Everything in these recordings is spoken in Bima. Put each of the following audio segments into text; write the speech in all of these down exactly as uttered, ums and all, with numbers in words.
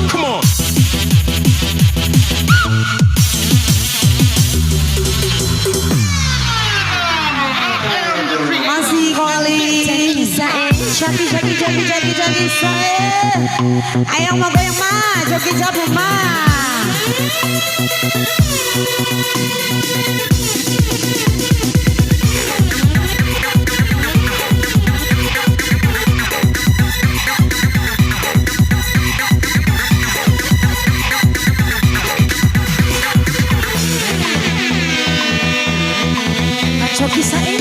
Come on. Masih kembali. Syaki, syaki, syaki, syaki, syaki, syaki. Ayo, ma goyang, ma. Joget jabu, ma. Coki sa'e.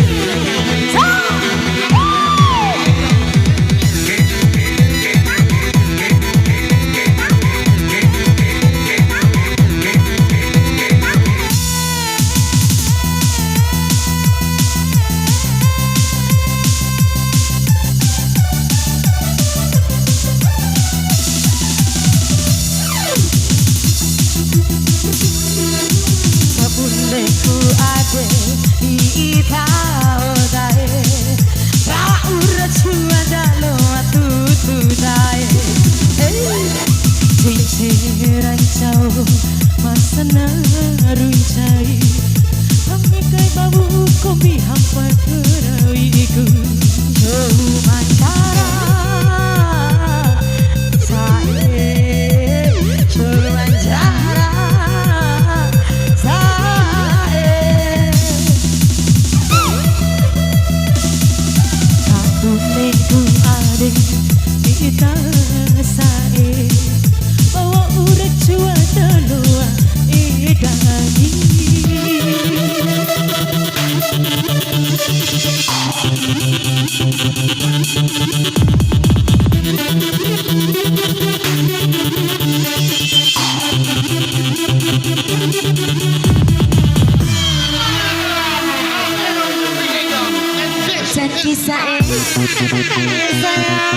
Sabune ku ade di ita odae, rawa ura cua dalo atutu dae. Hey, cincin rancau masana runcai, hami kai babu kombi hampa kerawiku. Cuma cara sa'e, cuma cara sa'e. Kabune ku ade ita sa'e, bawa ura cua daloa edani. Janji sa'e. Sayang.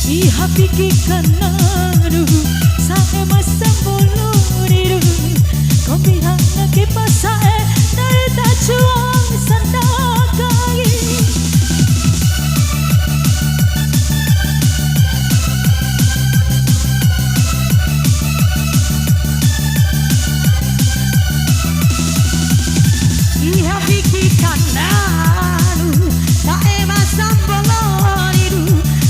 Iha fiki kananu, sa'e ma sambolo riru, kombi hanga ke pasa'e, nai ta cuang sandakai. Iha fiki kananu, sa'e ma sambolo riru,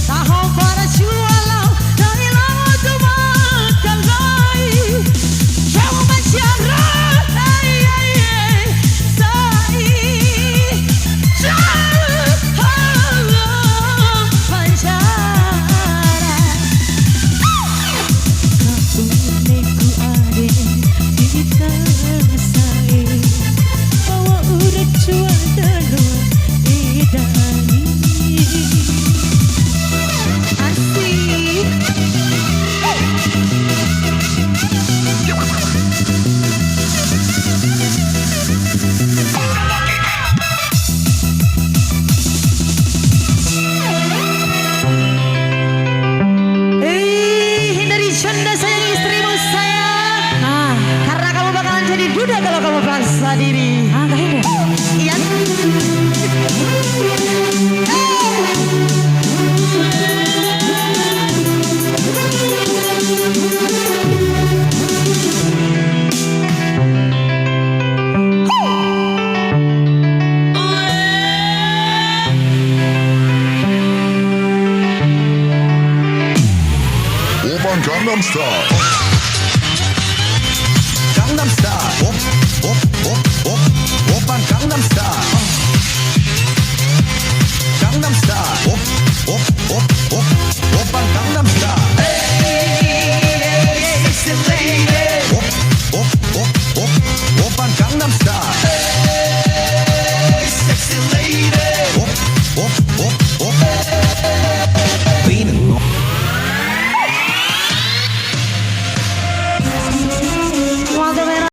taho para jualau, dari laut tu makalai. Jauh masyarakat, ai, ai, ai, sai. Jauh, oh, oh, panjara. Kabune ku ade di ita sa'e, bawa ura cua dalo edani. Asik. Eh, hindari canda sayang istrimu, sayang. Ah. Karena kamu bakalan jadi duda kalau kamu paksa diri. Ah, enggak ada. Iya. Eh. Gangnam Style. Gangnam Style. Op, op, op, op. Oppa Gangnam Style. Gangnam Style. Op,